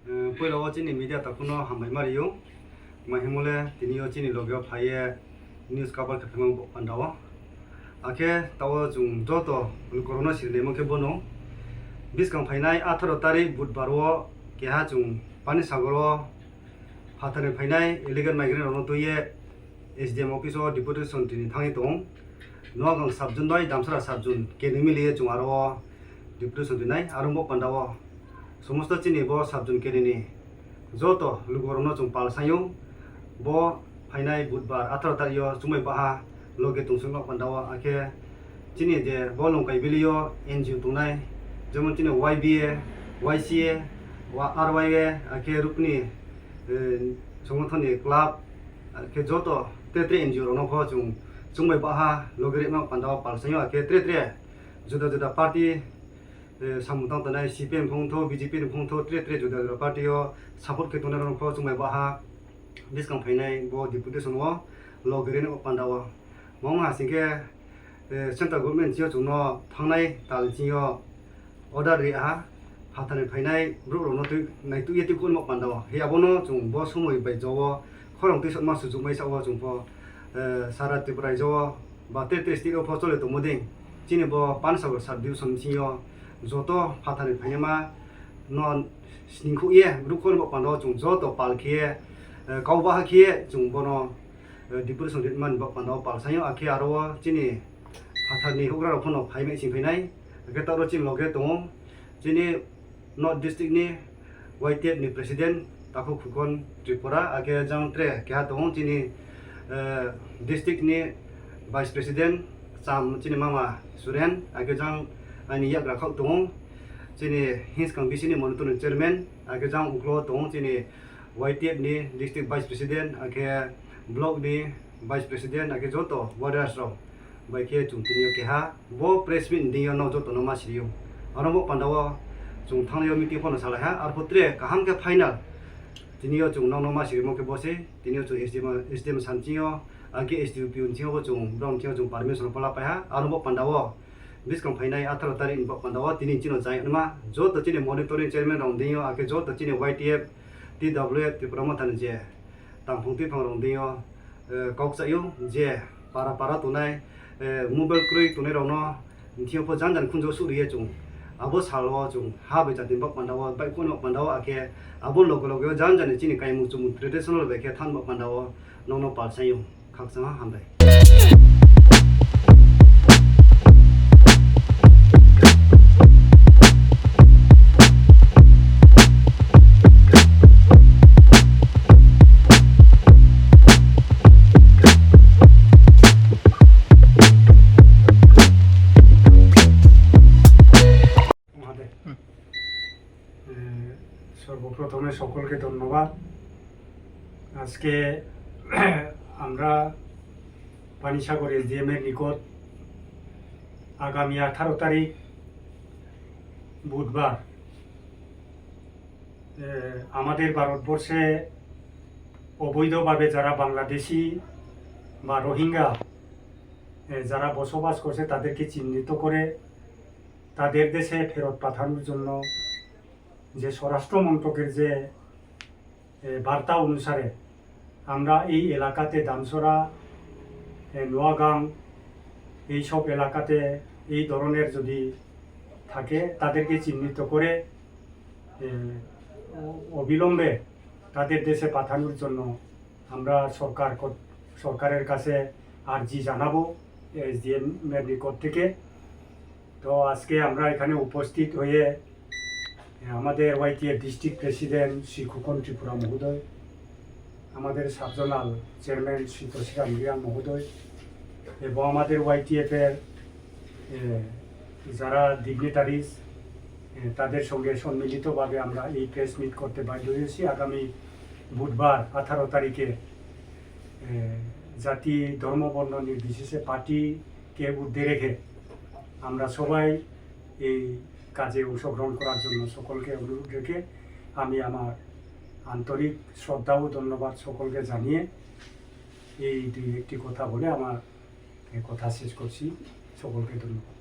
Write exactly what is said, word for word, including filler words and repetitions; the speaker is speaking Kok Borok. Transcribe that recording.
Eh, puila o chini media takhukno hambai ma rio. Tma himole tini o chini loge o phaiye news cover khe phaimang bo panda o. Akhe tao chwng joto lukurokno siri naimang khe bono. Bwskang phainai atharo tarik Budbar o keha chwng Panisagar o phatharni phainai illegal migrant rokno twiye S D M office o deputation tini thangwi tongo. Noagang subzone bai Damsara subzone keni miliye chwng aro o deputation rinai. Aro bo panda o somosto chini bo subzone keni ni joto lukurokno chwng pal saio. Bo phainai Budbar atharo tarik o chwngbai baha loge tungsuk nok panda o, akhe chini je bo Longkai Valley o N G O tongnai, jemon chini Y B A, Y C A, wa-, R Y A, akhe Rukni, eh, songothon ni club, akhe joto tre tre N G O rokno pho chwng chwngbai baha loge rikma panda o pal saio, akhe tre tre juda juda party, eh, samung tang tongnai C P M phung tho, B J P ni phung tho, tre tre juda juda party o support khe tongnai rokno pho chwngbai baha bwskang phainai bo deputation o loge rikma panda o. Mo wng hasing khe, eh, central government sio chwngno thangnai tal sio order ri aha, phatharni phainai borok rokno twi, nai twi, twi kun mok panda o. He abono chwng bo somoi bai jo o khorang twi sotma sujuk mai sa o chwng pho, eh, sara Tripura raijo o ba tei tei state o pho choli tongmo ding. Chini bo Panisagar sub division sio joto phatharni phainai ma no singkhu ye borok kun mok panda o chwng joto pal khe, eh, kau baha khe chwng bono eh, deputation ritmani bok panda o pal saio, akhe aro o chini phatharni hugra rok phano phai mei sing phainai, akhe toro chini loge tongo chini North District ni Y T F ni President Takhuk Khukon Tripura, akhe jang tre keha tongo chini, eh, district ni Vice President Cham chini mama Suren, akhe jang ani yagra khak tongo chini Hinskang B C ni Monitor ni Chairman, akhe jang uklo tongo chini Y T F ni District Vice President, akhe Block ni Vice President, akhe joto warriors rok bai khe chwng tini o keha bo press meet ni o no joto no ma siri o. Aro bo panda o chwng thang yo meeting phano salai ha, arphutre kaham khe final tini o chwng no no ma siri mo khe bo se tini o chwng S D M, S D M sanchi o, akhe S D O P o nchi o chwng brom nchi o chwng permission pala pai ha, aro bo panda o bwskang phainai atharo tarik ni bok panda o tini chini jai ma joto chini monitoring chairman rok ding yo, akhe joto chini Y T F, T W F Tripura Motha ni je tangphung twiphang rok ding yo, eh, kok cha yo je para para tongnai, eh, mobile kwrwi tongnai rok no nthi o pho jan jan khunjo su ri ye chwng abo sal o chwng ha bai jati bok panda o bai kono panda o, akhe abo loge loge o jan jan ni chini kaimung chumung traditional bai khe than bok panda o nokno pal sai yo. Khakchangma hambai. Mahadev. হুম। এ, সর্বপ্রথমে সকলকে ধন্যবাদ। আজকে আমরা পানিসাগর এসডিএম এর নিকট আগামী আঠারো তারিখ বুধবার, এ, আমাদের ভারতবর্ষে অবৈধভাবে যারা বাংলাদেশি বা রোহিঙ্গা, এ, যারা বসবাস করছে তাদেরকে চিহ্নিত করে তাদের দেশে ফেরত পাঠানোর জন্য যে স্বরাষ্ট্র মন্ত্রকের যে, এ, বার্তা অনুসারে আমরা এই এলাকাতে দামছড়া, এ, নোয়াগাং, এইসব এলাকাতে এই ধরনের যদি থাকে, তাদেরকে চিহ্নিত করে, এ, অ-, অবিলম্বে তাদের দেশে পাঠানোর জন্য আমরা সরকার কর-, সরকারের কাছে আর্জি জানাবো এসডিএম এর নিকট থেকে। তো আজকে আমরা এখানে উপস্থিত হয়ে আমাদের ওয়াইটিএফ ডিস্ট্রিক্ট প্রেসিডেন্ট শ্রী খোকন ত্রিপুরা মহোদয়, আমাদের সাব জোনাল চেয়ারম্যান শ্রী তসিরাম রিয়াং মহোদয় এবং আমাদের ওয়াইটিএফ এর, এ, যারা ডিগনিটারিজ, এ, তাদের সঙ্গে সম্মিলিতভাবে আমরা এই প্রেস মিট করতে বাধ্য হয়েছি। আগামী বুধবার আঠারো তারিখে, এ, জাতি, ধর্ম, বর্ণ নির্বিশেষে পার্টিকে ঊর্ধ্বে রেখে আমরা সবাই এই কাজে অংশগ্রহণ করার জন্য সকলকে অনুরোধ রেখে আমি আমার আন্তরিক শ্রদ্ধা ও ধন্যবাদ সকলকে জানিয়ে এই দুই একটি কথা বলে আমার কথা শেষ করছি। সকলকে ধন্যবাদ।